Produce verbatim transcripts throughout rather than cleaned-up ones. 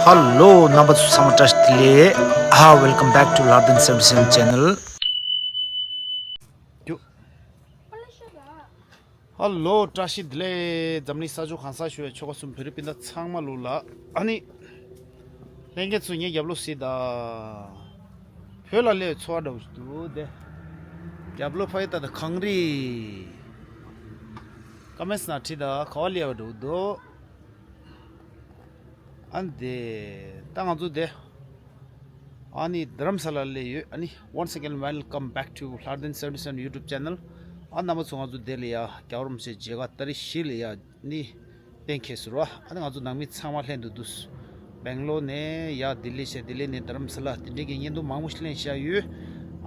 Hello རྣམ་པ་ཚོ་ཚང་མ་བཀྲ་ཤིས་བདེ་ལེགས། ཧ། Welcome back to Lardin seventy seven channel. Hello བཀྲ་ཤིས་བདེ་ལེགས། འཛམ་གླིང་ས་ཕྱོགས་གང་སར་བཞུགས་པའི་ཆོལ་ཁ་གསུམ་བོད་རིགས་སྤུན་ཟླ་ཚང་མ་ལོ་ལ། ཨ་ནི། ལྷན་རྒྱས་ཚོ་ངའི་རྒྱབ་ལོགས་གཟིགས་དང་། བོད་ལ་སླེབས་པའི་ཚོར་བ་འདྲ་བོ་ཞིག་འདུག་དེ། རྒྱབ་ལོགས་ཕ་གི་ད་ལྟ་གངས་རི། ཀ་མེད་ས་ན་ཁྲིད་དང་ག་བ་སླེབས་པ་འདྲ་བོ་འདུག་ཨ་འདི། ད་ང་ཚོ་དེ། ཨ་ནི་རྡ་རམ་ས་ལ་སླེབས་ཡོད། ཨ་ནི་once again welcome back to Lardin seventy seven YouTube channel. ཨ་རྣམ་པ་ཚོ་ང་ཚོ་དེ་ལ་ཡ་རྒྱལ་བ་རིན་པོ་ཆེའི་མཇལ་ཁ་ཏ་རིག་བཞི་ལ་ཡ་ནི་གཏན་འཁེལ་ཟེར་བ། ཨ་ནི་ང་ཚོ་ནང་མི་ཚང་མ་ལྷན་དུ་འདུག་སྦེང་ལོར་ནས་ཡ་ལྡི་ལི་བྱས། ལྡི་ལི་ནས་རྡ་རམ་ས་ལ། དེ་འདྲའི་གི་བརྙན་ཐུང་མང་པོ་ཞིག་ལེན་བཞག་ཡོད།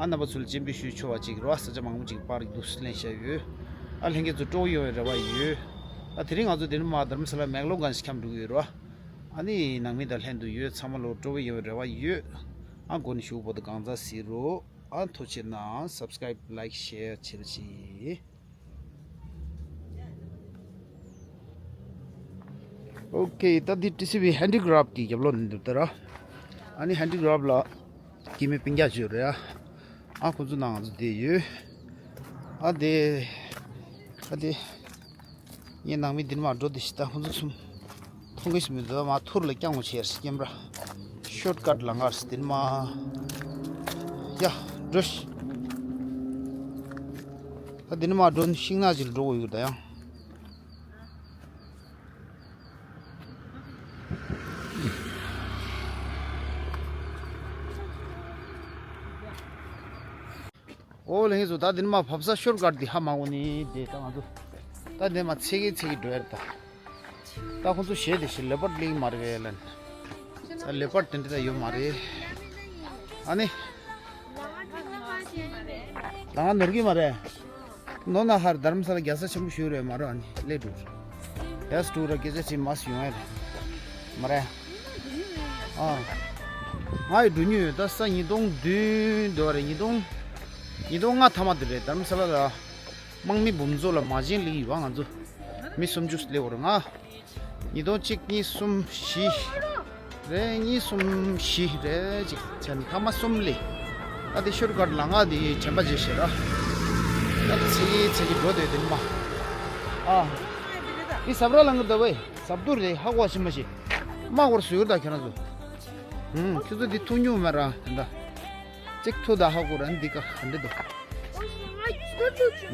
ཨ་རྣམ་པ་ཚོ་ལ་སྤྱན་འབུལ་ཞུ་ཆོག་པ་ཅིག་རེད་བ། ས་ཆ་མང་པོ་ཅིག་པར་འདུག་ལེན་བཞག་ཡོད། ཨ་ལྷན་རྒྱས་ཚོ་སྤྲོ་པོ་ཡོང་བའི་རེ་བ་ཡོད། ཨ་དེ་རིང་ང་ཚོ་དེ་ནས་མར་རྡ་རམ་ས་ལ་མེག་ལོར་གྷན་ཇི་འཁྱམ་འགྲོ་གི་ཡོད་རེད་བ། ཨ་ནི་ནང་མི་དང་ལྷན་དུ་ཡོད། ཚང་མ་ལོ་སྤྲོ་པོ་ཡོང་བའི་རེ་བ་ཡོད། ཨ་འགོ་ནས་ཞུ་བོ་དང་གང་ཚ་ཟེར་རོ། ཨ་ཐུགས་རྗེ་གནང་། Subscribe, like, share བྱེད་རོགས་གྱིས། ཨོ་ཁེ། ད་འདི་ཊི་སི་ཝི་ཧེན་ཌི་ཀ་རབ་ཀྱི་རྒྱབ་ལོགས་ནས་འདུག་ད་ར། ཨ་ནི་ཧེན་ཌི་ཀ་རབ་ལ་སྐྱེ་དམན་སྤུན་ཀྱག་ཅིག་ཡོད་རེད་ཨ། ཨ་ཁོ་ཚོ་ནང་ང་ཚོ་བསྡད་ཡོད། ཨ་དེ། ཨ་དེ། ངའི་ནང་མི་འདི་ནས་མར་འགྲོ་དེ་ཤི། ད་ཁོ་ཚོ་གསུམ་མཐོང་གི་ཤི་མི་འདུག་མར་ཐུར་ལ་བརྐྱངས་འོང་བྱས་ཀེམ་ར། ཤོཊ་ཀཊ་ལམ་ཁ་རེད་འདི་ནས་མར། ཡ། འགྲོ་ཤི། ད་འདི་ནས་མར་འགྲོ་ན་ཤིང་ནགས་ཅིག་ལ་འགྲོ་དགོས་ཡོད་ད་ཡང་། ཨོ་ལྷན་རྒྱས་ཚོ། ད་འདི་ནས་མར་བབས་ས་ཤོཊ་ཀཊ་འདི་ཧ་མ་གོ་ནི་དེ། ད་ང་ཚོ་ད་འདི་མར་ཚིག་གི་ཚིག་གི་འགྲོ་ཡ་རེད་ད། ད་ཁོ་ཚོ་གཞས་དེ་ཤི་ལེ་པར་ཌི་སླེབས་ཀྱི་མ་རེད་པས་ལབ་ནས། ད་ལེ་པར་ཌི་དེ་འདྲ་ད་ཡོད་མ་རེད། ཨ་ནི། ལམ་ཁ་ནོར་གྱི་མ་རེད། ནོར་ན་ཧར་རྡ་རམ་ས་ལ་རྒྱལ་ས་ཆེན་པོ་ཞིག་རེད་མ་རེད། ཨ་ནི་སླེབས་འགྲོ། ཡ་སི་ཊུ་ར་སྐད་ཆ་བྱེད་མ་སུ་ཡོང་ཡ་རེད། མ་རེད། ཨ། ང་ཡི་འགྲོ་མྱོང་ཡོད། ད་ས་ཉིས་སྟོང་བདུན་འདྲ་བ་རེད། ཉིས་སྟོང་། ཉིས་སྟོང་ལྔ་ཐ་མ་དེ་རེད། རྡ་རམ་ས་ལ་ལ། དམག་མི་འབུམ་ཚོགས་ལ་མ་བྱན་ལེན་ཡོད་པ། ང་ཚོ་མི་སུམ་ཅུ་སླེབས་པ་རེད། ང་ཉིས་སྟོང་གཅིག་གཉིས་གསུམ་བཞི་རེད། གཉིས་གསུམ་བཞི་རེད། གཅིག་བྱས་ན་ཐ་མ་གསུམ་སླེབས། ད་དེ་ཤོཊ་ཀཊ་ལམ་ཁ་དེ་དྲན་པ་བརྗེད་ཤག་ར། ད་དེ་ཚེ་གི་ཚེ་གི་འགྲོ་སྡོད་དེ་ནི་མ། ཨ། འདི་ཟབ་ར་ལམ་ཁ་ད་བས། ཟབ་ཏུ་རེད། ཧ་གོ་བ་ཤེས་མ་ཤེས། མ་གོར་བཟོས་ཡོད་ད་ཁྱེད་རང་ཚོ། ཧུམ། ཁྱོད་ཚོ་འདི་ཐུག་མྱོང་མེད་ར་ད། གཅིག་ཐུག་ད་ཧ་གོ་ར་འདི་ཀ་ག་འདྲ་འདུག་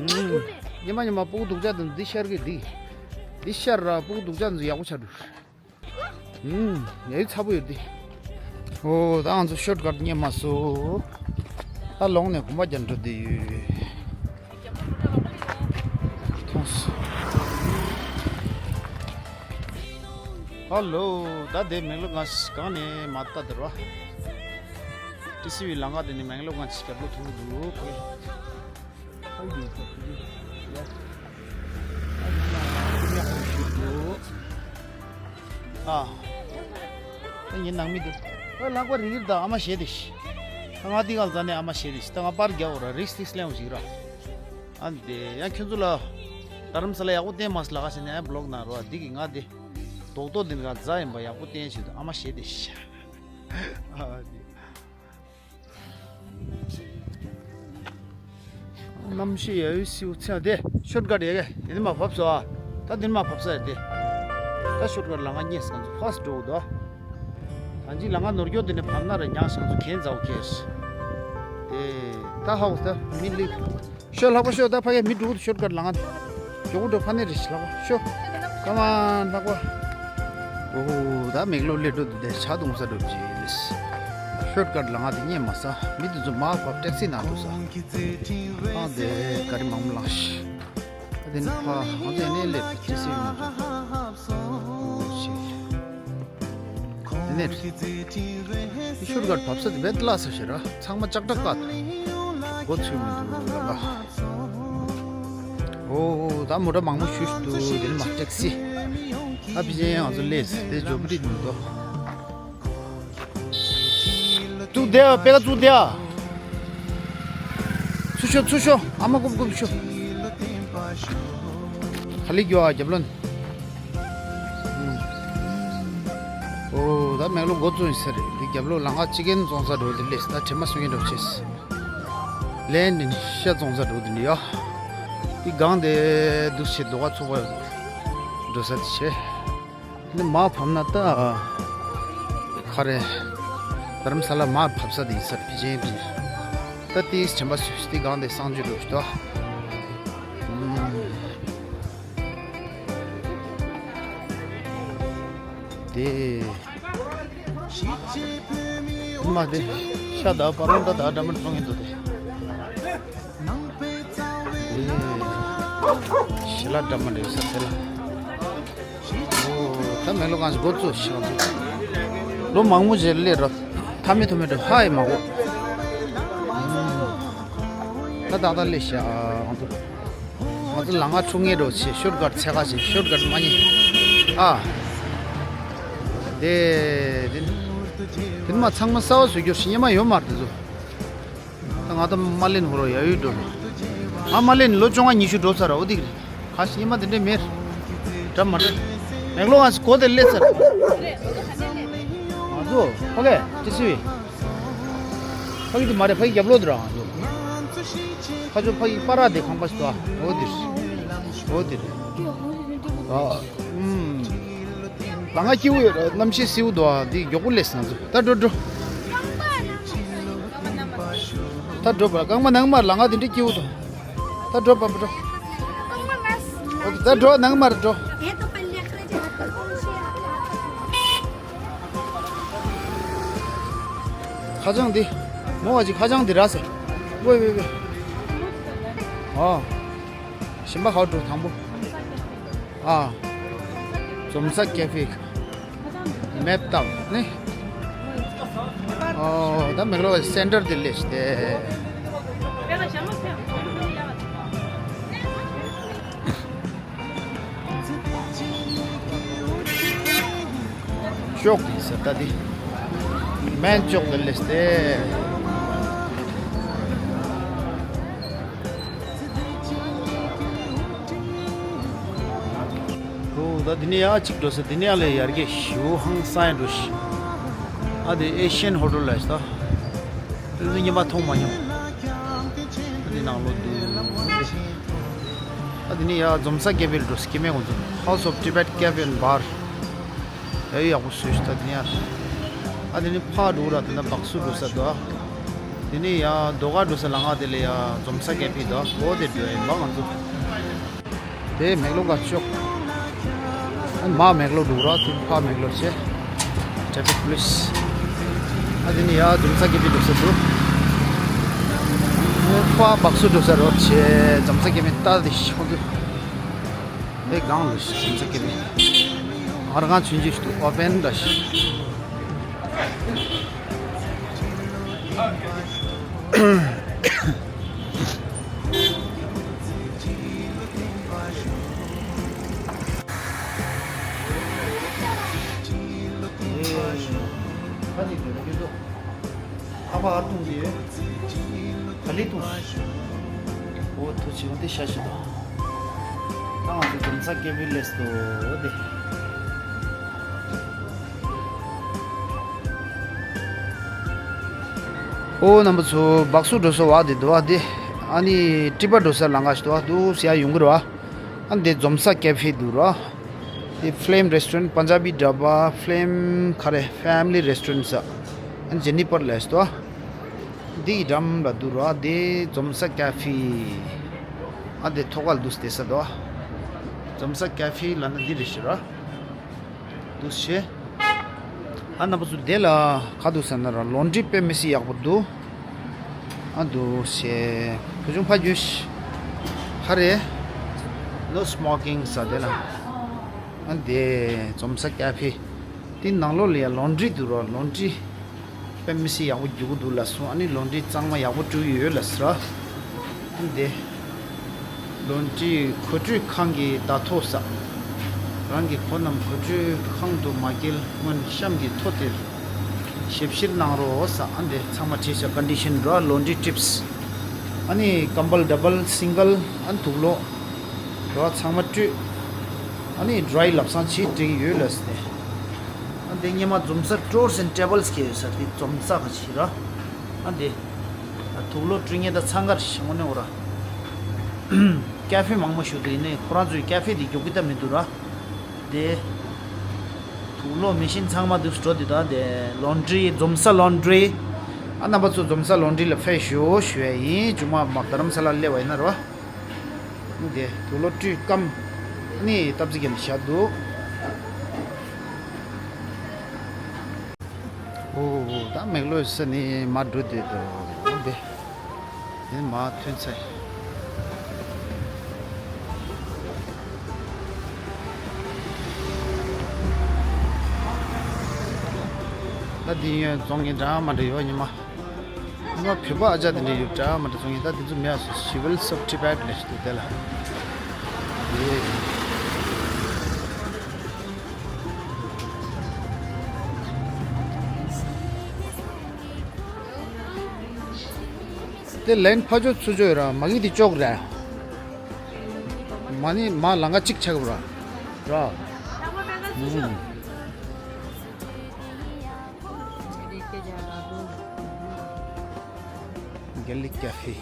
ཧུམ། ཉི་མ་ཉི་མ་སྤུ་གུ་སྡུག་ཅག་དང་འདི་ཤར་གི་འདི། འདི་ཤར་ར་སྤུ་གུ་སྡུག་ཅག་འདི་ཡག་པོ་ཆགས་འདུག་ཧུམ། ཡ་ཡི་ཚ་པོ་ཡོད་འདི། ཨོ་ད་ང་ཚོ་ཤོཊ་ཀཊ་རྙེད་མ་སོང་། ད་ལོག་ནས་གོམ་པ་རྒྱག་འགྲོ་འདི་ཡོད། མཐོང་སོང་། ཧ་ལོ། ད་དེ་མེག་ལོར་གྷན་ཇི་གང་ནས་མར་ལྟ་དེ་རེད་པ། ཊི་སི་ཝི་ལམ་ཁ་དེ་ནས་མེག་ལོར་གྷན་ཇི་རྒྱབ་ལོགས་མཐོང་གི་འདུག་ཁོ། ཨ། ད་ངའི་ནང་མི་འདུག་ཨ། ལྷག་པ་རིག་རིག་དང་ཨ་མ་བྱས་དེ་ཤི། ད་ང་འདི་གང་ཟ་ནས་ཨ་མ་བྱས་དེ་ཤི། ད་ང་པར་རྒྱག་འོ་ར། རིགས་རིགས་ལེན་འོ་ཞིག་ར། ཨ་འདི་ཡང་ཁྱོད་ཚོ་ལ་རྡ་རམ་ས་ལ་ཡག་པོ་བསྟན་མ་སོང་ལབ་ཀ་བྱས་ནས་ཨ་བི་ལོག་ནང་རོ། འདི་གི་ང་འདི་རྡོག་རྡོག་འདི་འདྲ་རྫ་ཡིན་པ་ཡག་པོ་བསྟན་བྱེད་དུ་ཨ་མ་བྱས་དེ་ཤི། ཨ་འདི། གནམ་གཤིས་ཡ་ཡུ་སིའུ་ཚེ་དེ་ཤོཊ་ཀཊ་ཡ་གི་ཡ་འདི་མ་བབས་སོ། ད་འདི་མ་བབས་ས་ཡ་དེ། ད་ཤོཊ་ཀཊ་ལམ་ཁ་རྙེད་སོང་། ང་ཚོ་ཕར་སི་ཊི་འགྲོ་དགོས་དོ། ད་ཅི་ལམ་ཁ་ནོར་སྐྱོ་དེ་ནས་བབས་ན་ར་ཉག་སོང་། ང་ཚོ་གན་ཛའོ་ཁེ་ཤི། དེ་ད་ཧ་གོ་ས་མི་ལི། ཤོ་ལྷག་པ་ཤོ། ད་ཕ་གི་མི་འགྲོ་གི་འདུག་ཤོཊ་ཀཊ་ལམ་ཁ་དེ། མགྱོགས་པོ་འགྲོ། ཕ་ནས་རེ་ཞིག་ལྷག་པ་ཤོ། ཀ་མ་ལྷག་པ། ཨོ་ད་མེག་ལོར་སླེབས་འགྲོ་འདུག་དེ་ཆ་དུང་ས་འགྲོ་བྱེད་ལེས། ཤོཊ་ཀཊ་ལམ་ཁ་དེ་རྙེད་མ་སོང་། མི་དེ་ཚོ་མར་བབས་ཊེག་སི་ནང་འགྲོ་ས། ཨང་དེ་ག་རི་མང་པོ་ལངས་ཤི། ཨ་དེ་ནི་ཕ་ང་ཚོ་ཡ་ནས་སླེབས་ཀྱི་སི་ཡོང་འགྲོ། ཨོ་ཤི། དེ་ནས་ཤོཊ་ཀཊ་བབས་ས་དེ་བེད་ལ་ས་ཤི་ར། ཚང་མ་ལྕགས་དྲ་བཀག་འདུག་འགོ་ཚུགས་མི་འདུག་ལ་ལ། ཨོ་ད་མོ་ཊ་མང་པོ་ཞུ་ཞུ་འདུག་དེ་ནི་མ་ཊེག་སི། ཨ་ཕི་ཅན་ང་ཚོ་སླེབས་དེ་འཇོ་བི་རི་འདུག་ཙུག་དེ་ཨ། པེ་ཀ་ཙུག་དེ་ཨ། ཚུར་ཤོག་ཚུར་ཤོག་ཨ་མ་ཀུབ་ཀུབ་ཤོག་ཧ་ལི་གྱོ་ཨ་རྒྱབ་ལོན། ཨོ་ད་ ད་མེག་ལོར་འགོ་བཙུགས་ཡིན་ས་རེད། འདི་རྒྱབ་ལོགས་ལམ་ཁ་ཅི་གེན་བཙོང་ས་འགྲོ་འདི་ལས་ད་དྲན་པ་སོང་གིན་འགྲོ་ཆེས། ལན་འདི་ཤ་བཙོང་ས་འགྲོ་འདི་ནི་ཡ། འདི་སྒང་དེ་འདུག་ཆེ་རྡོ་ཁ་ཚུགས་པ་འགྲོ་ས་དེ་ཆེ། འདི་མར་བབས་ན་ད་ག་རེ། རྡ་རམ་ས་ལ་མར་བབས་ས་དེ་ཡིན་ས་རེད། ཕི་ཅན་ཕི། ད་དེའི་དྲན་པ་སོང་། འདི་སྒང་དེ་གསང་སྤྱོད་འགྲོ་ཞིག་ཏོ། དེ། མ་དེ། ཤ་ད་པ་རོན་ད་ད་འདྲ་མི་འགྲོ་ངེས་འདུག་དེ། དེ། ཞི་ལ་འདྲ་མི་འདྲ་ས་དེ་ལ། ཨོ། ད་མེག་ལོར་གང་ཞིག་འགོ་བཙུགས་ཤིག་འགོ་བཙུགས། ལོ་མང་པོ་རྗེས་ལས་རོ། ཐ་མི་ཐོ་མི་འགྲོ་ཧ་ཡི་མ་གོ། ད་ད་ད་ལས་ཤ་འགོ་བཙུགས། ང་ཚོ་ལམ་ཁ་འཁྲུག་ངེས་འགྲོ་ཆེ། ཤོར་ཀཊ་འཚོལ་ག་ཆེ། ཤོར་ཀཊ་མ་རྙེད་ཨ། དེ་དེ་དེ་མ་ཚང་མ་གསར་པ་བཟོ་རྒྱུ་ཞིག་སྙེ་མ་ཡོད་མ་རེད་དེ་ཚོ། ད་ང་ད་མ་ལེན་ཧོ་རོ་ཡ་ཡུལ་འགྲོ་རོ། ང་མ་ལེན་ལོ་བཅོ་ལྔ་ཉི་ཤུ་འགྲོ་ཚར་ར་འོ་དེ་གི་རེད། ཁ་ཞིག་སྙེ་མ་དེ་འདྲས་མེད། འདྲ་མ་འདྲ། མེག་ལོར་ང་ཚོ་གོ་དེ་སླེབས་ཚར། ང་ཚོ་ཕ་གི་ཅི་སི་བི། ཕ་གི་དེ་མ་རེད། ཕ་གི་རྒྱབ་ལོགས་དེ་ར་ང་ཚོ། ཁ་ཆོ་ཕ་གི་པ་ར་དེ་ཁང་པ་ཞིག་འདུག་ཨ། འོ་དེ་རེད། འོ་དེ་རེད། ཨ། ཨུམ། ལམ་ཁ་སྐྱིད་པོ་ཡོད་རེད། གནམ་གཤིས་བསིལ་པོ་འདུག་ཨ། འདི་མགྱོགས་པོ་སླེབས་སོང་ང་ཚོ། ད་འགྲོ་འགྲོ། ད་འགྲོ་པ། རྐང་པ་ནང་མར་ལམ་ཁ་དེ་འདྲ་སྐྱིད་པོ་འདུག་ད་འགྲོ་པ་པ་འགྲོ། ཨོ་ད་འགྲོ། ནང་མར་འགྲོ། ཁ་བྱང་འདི། མོ་བ་ཅིག་ཁ་བྱང་འདི་ར་ཟེར། ཝེ་ཝེ་ཝེ། ཨོ། གཞན་པ་ཧའོ་འགྲོ་དང་པོ། ཨ། འཛོམས་ས་ཀེ་ཧྥེ། མེབ་བཏབ་ནི། ཨོ་ད་མེག་ལོར་སེན་ཊར་དེ་སླེབས་ཏེ། ཅོག་གི་ས་ད་དེ། མེན་ཅོག་དེ་སླེབས་ཏེ། ཨོ་ད་འདི་ནས་ཡར་གཅིག་འགྲོ་ས། འདི་ནས་ཡར་ལས་ཡར་རྒྱས་ཞེ་པོ་ཧང་སང་ཡ་འགྲོ་ཤི། ཨ་དེ་ཨེ་ཤི་ཡན་ཧོ་ཊེལ་ལ་ཤི་ད། དེ་ཚོ་སྔོན་མ་མཐོང་མ་མྱོང་། ཨ་དེ་ནང་ལོགས་འདུག་ཨ་དེ་ནས་ཡར་འཛོམས་ས་ཀེ་ཧྥེ་ལ་འགྲོ་ཤི། སྐྱེ་དམན་ཁོང་ཚོ། House of Tibet Cafe and Bar། ཡ་ཡོ་ཡག་པོ་བཟོས་ཤི་ད་དེ་ནས་ཡར། ཨ་དེ་ནས་ཕར་འགྲོ་ར། དེ་ན་སྦག་སུ་འགྲོ་ས་འདུག་ཨ། དེ་ནས་ཡར་རྡོ་ཁ་འགྲོ་ས་ལམ་ཁ་དེ་ལ་ཡར་འཛོམས་ས་ཀེ་ཧྥེ་འདུག་ཨ། འོ་དེ་འགྲོ་ཡིན་པ་ང་ཚོ། དེ་མེག་ལོར་ག་ཅོག་ཨ་མ་མེག་ལོར་འགྲོ་ར། དེ་ཕ་མེག་ལོར་ཆེ། Traffic police། ཨ་དེ་ནས་ཡར་འཛོམས་ས་ཀེ་ཧྥེ་འགྲོ་ས་འདུག་ཨ་ཕ་སྦག་སུ་འགྲོ་ས་རོ་ཆེ། འཛོམས་ས་ཀེ་ཧྥེ་ལྟ་དེ་ཤོག་འདུག་དེ་སྒང་ལ་འཛོམས་ས་ཀེ་ཧྥེ། ང་རང་ཚུན་ཆད་ཞིག་ཏུ་ཨོ་པན་འདྲ་ཞིག་ཨ་ཕ་ཨ་ཐུང་གི་ག་ལེ་ཐུང་། འོ་ཐུ་ཆི་འོ་དེ་ཤ་ཤི་དོ། ད་ང་ཚོ་འཛོམས་ས་ཀེ་ཧྥེ་སླེབས་སོ་དེ། ཨོ་རྣམ་པ་ཚོ། སྦག་སུ་འགྲོ་ས་བ་དེ་འདུག་ཨ། དེ་ཨ་ནི་ཊི་པ་འགྲོ་ས་ལམ་ཁ་ཞིག་འདུག་ཨ། འདུག་ཟེར་ཡ་ཡོང་གི་རེད་བ། ཨ་འདི་འཛོམས་ས་ཀེ་ཧྥེ་འདུག་ར། དེ་ཕ་ལེམ་རེ་སི་ཊོ་རན། པན་ཇ་བི་ཌ་བྷ། ཕ་ལེམ་ག་རེ། ཕེ་མི་ལི་རེ་སི་ཊོ་རན་ས། ཨ་ཇེ་ནི་ཕར་ལ་ཡོད་དོ། འདི་འགྲམ་ལ་འདུག་ར། དེ་འཛོམས་ས་ཀེ་ཧྥེ། ཨ་དེ་ཐོག་ཁ་ལ་འདུག་སྟེ་ས་དོ། འཛོམས་ས་ཀེ་ཧྥེ་ལ་ན་འདི་རེད་ཤི་ར། འདུག་ཤེ། ཨ་རྣམ་པ་ཚོ། དེ་ལ་ག་འདུག་ཟེར་ན་ར། ལོན་ཌི་རི་དཔེ་མི་སྲིད་ཡག་པོ་འདུག་ཨ་འདུག་ཤེ། བུ་ཆུང་ཕ་རྒྱུད་ཤ་རེ། No smoking ཟེར་དེ་ལ། ཨ་འདི་འཛོམས་ས་ཀེ་ཧྥེ། དེ་ནང་ལོགས་ལ་ཡ་ལོན་ཌི་རི་འདུག་ར། ལོན་ཌི་རི་དཔེ་མི་སྲིད་ཡག་པོ་རྒྱུག་གི་འདུག་ལབ་སོང་། ཨ་ནི་ལོན་ཌི་རི་གཙང་མ་ཡག་པོ་བཀྲུས་ཡོད་ལབ་ཟེར་ར། ཨ་འདི། ལོན་ཌི་རི་མཁོ་སྤྲོད་ཁང་གི་བརྡ་ཐོ་ཟེར། རང་གི་ཁོ་རྣམས་མཁོ་སྤྲོད་ཁང་དུ་མ་བསྐྱལ་སྔོན་གཤམ་གྱི་ཐོ་དེར་ཞིབ་བཤེར་གནང་རོགས་ཟེར། ཨ་འདི་ཚང་མ་བྲིས་ཤག་ཀོན་ཌི་ཤན་ར། ལོན་ཌི་རི་ཊིབ་སི། ཨ་ནི་ཀམ་བལ་ཌབ་བལ་སིང་གལ། ཨ་ནི་དུག་ལོག་ར་ཚང་མ་བཀྲུས། ཨ་ནི་ཌ་རའི་ལབ་སང་བྱེད་བསྡད་ཀྱི་ཡོད་ལབ་ཟེར་ནས། ཨ་འདི་སྔོན་མ་འཛོམས་ས་ Tours and Travels གི་ཡོད་ས་དེ་འཛོམས་ས་ག་ཅིག་ར། ཨ་དེ། དུག་ལོག་སྤྲོད་མཁན་ད་འཚང་ཁ་རེད་ཤག་དངོས་གནས་འོ་ར། ཀ་ཧྥེ་མང་པོ་ཞིག་འདུག་ཡིན་ནའི་ཁོ་རང་ཚོའི་ཀ་ཧྥེ་དེ་རྒྱུག་གི་ད་མི་འདུག་ར། དེ། དུག་ལོག་མེ་ཤིན་ཚང་མ་འདུག་སེ་འགྲོ་དེ་དང་དེ་ལོན་ཌི་རི་འཛོམས་ས་ལོན་ཌི་རི། ཨ་རྣམ་པ་ཚོ་འཛོམས་ས་ལོན་ཌི་རི་ལ་ཕེབས་ཤོག་ཞུ་ཡ་ཡིན། ཇུ་མ་མ་རྡ་རམ་ས་ལ་སླེབས་པ་ཡིན་ན་ར། དེ་དུག་ལོག་སྤྲོད་སྐམ། ཨ་ནི་སྟབས་གཅིག་གི་ལ་བཞག་འདུག་ཨོ་ད་མེག་ལོར་ས་ནས་མར་འགྲོ་བསྡད་འདུག་དེ། དེ་མར་ཐོན་ཚར། ད་འདི་ཡོད་རྫོང་གི་འདྲ་མ་འདྲ་ཡོད་ཉི་མ། ཉི་མ་བོད་པ་ཨ་ཅག་དེ་འདྲ་ཡོད་འདྲ་མ་འདྲ་སོང་ཡིན། ད་དེ་ཚོ་མེད་ཨ་སོ། She will sub Tibet ལས་ཤི་འདུག་དེ་ལ། དེ། དེ་ལན་ཕ་ཅོ་ཚུ་ཅོ་ཡོད་ར། མ་གི་དེ་ཅོག་ར། མ་ནི་མ་ལང་ཀ་གཅིག་ཆགས་པ་ར། ར། ཨུམ། གལ་ལི་ཀ་ཧྥེ།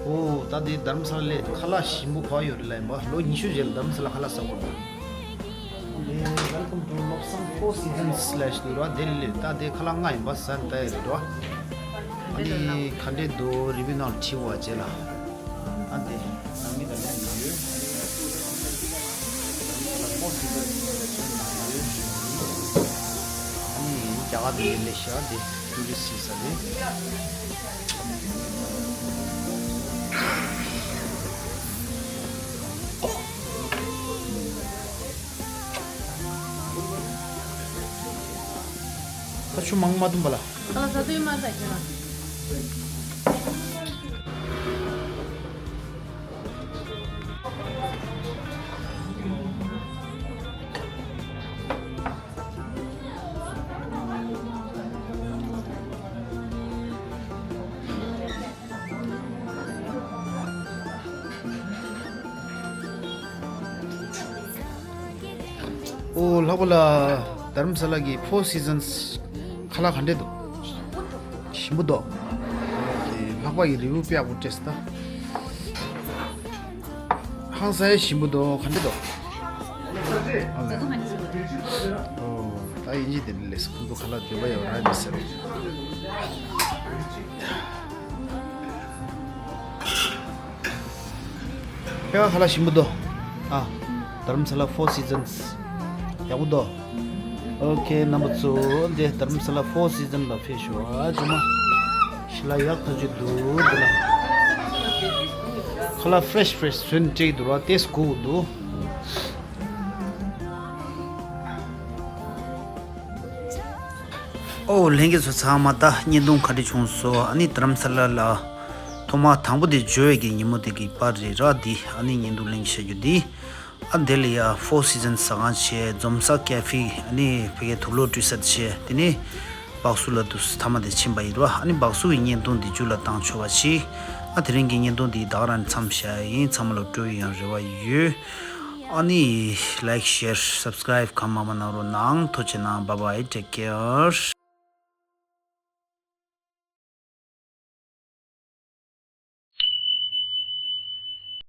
ཨོ་ད་དེ་རྡ་རམ་ས་ལ་ལས་ཁ་ལག་ཞིམ་པོ་ག་ཡོད་རེད་ལབ་ཡིན་པ། ལོ་ཉི་ཤུ་རྗེས་ལ་རྡ་རམ་ས་ལ་ཁ་ལག་ཟ་གོ་རེད། ཨེ། Welcome to Lobsang Four Seasons ལབ་ཞིག་འདུག་ར། དེ་ལས་ད་དེ་ཁ་ལག་ལྔ་ཡིན་པ་ཟ་ནི་ད་ཡ་རེད་ར། ཨ་ནི་ག་འདྲས་འདུག་རི་བོའི་ནང་ལ་ཁྲིད་པ་རྗེས་ལ། ཨ་དེ་ནང་མི་དང་ལྷན་དུ་ཡོད། Four Seasons ལ་ཡོད། ཨ་ནི་རྒྱ་གར་དུ་ཡོད་ལས་ཤག་དེ། ཊུ་རི་སི་ས་རེད། ད་ཆུ་མང་མ་འཐུང་བ་ལ། ཨ་ལ་ཟ་དུས་མ་ཟ་ཁྱོད་རང་། ཨོ་ལྷག་པ་ལ། རྡ་རམ་ས་ལ་གི་Four Seasons ཁ་ལག་ག་འདྲས་འདུག་ཞིམ་པོ་འདུག་ཨོ་ཁེ། ལྷག་པ་ཡི་རི་བུ་པི་ཡག་པོ་སྤྲད་སོང་ད། ཧང་སང་ཞིམ་པོ་འདུག་ག་འདྲས་འདུག་ཨོ་ལེ། ཨོ་ད་ཡིན་གཅིག་དེ་འདྲ་ལས་སོང་། ཁོང་ཚོ་ཁ་ལག་འདོད་པ་ཡོད་ར་མི་ཟེར། ཁྱེད་ཁ་ལག་ཞིམ་པོ་འདུག་ཨ། རྡ་རམ་ས་ལ་Four Seasons ཡག་པོ་འདུག་ཨོ་ཁེ། རྣམ་པ་ཚོ་འདི་རྡ་རམ་ས་ལ་Four Seasons ལ་ཕེབས་ཤོག་ཨ་ཇོ་མ། ཞི་ལ་ཡག་ཐག་ཆོད་འདུག་འདི་ལ། ཁ་ལག་ཕི་རེ་ཤི་ཕི་རེ་ཤི་བཟོས་ནས་སྤྲད་ཀྱི་འདུག་ར། ཏེས་གོ་གི་འདུག་ཨོ་ལྷན་རྒྱས་ཚོ་ཚང་མ་ད་བརྙན་ཐུང་ག་འདྲ་བྱུང་སོང་། ཨ་ནི་རྡ་རམ་ས་ལ་ལ་ཐོག་མ་དང་པོ་དེ་འབྱོར་བའི་གི་ཉིན་མོ་དེ་གི་པར་རེད་ར། འདི་ཨ་ནི་བརྙན་ཐུང་ལེན་བྱ་རྒྱུ་འདི། ཨ་དེ་ལ་ཡ་Four Seasons ཟ་ཁང་བྱས། འཛོམས་ས་ཀེ་ཧྥེ། ཨ་ནི་ཕ་གིའི་དུག་ལོག་སྤྲོད་ས་དེ་བྱས། དེ་ནས་བག་སུ་ལ་འདུག་སེ་མཐའ་མ་དེ་ཕྱིན་པ་ཡིན་ར། ཨ་ནི་བག་སུ་གི་བརྙན་ཐུང་འདི་མཇུག་ལ་བཏང་ཆོག་པ་བྱས། ཨ་དེ་རིང་གི་བརྙན་ཐུང་འདི་ད་ག་རང་མཚམས་བཞག་ཡིན། ཚང་མ་ལ་སྤྲོ་བའི་ཡང་རེ་བ་ཡོད། ཨ་ནི་like, share, subscribe གང་མང་མང་གནང་རོགས་གནང་། ཐུགས་རྗེ་གནང་། Bye bye, take care.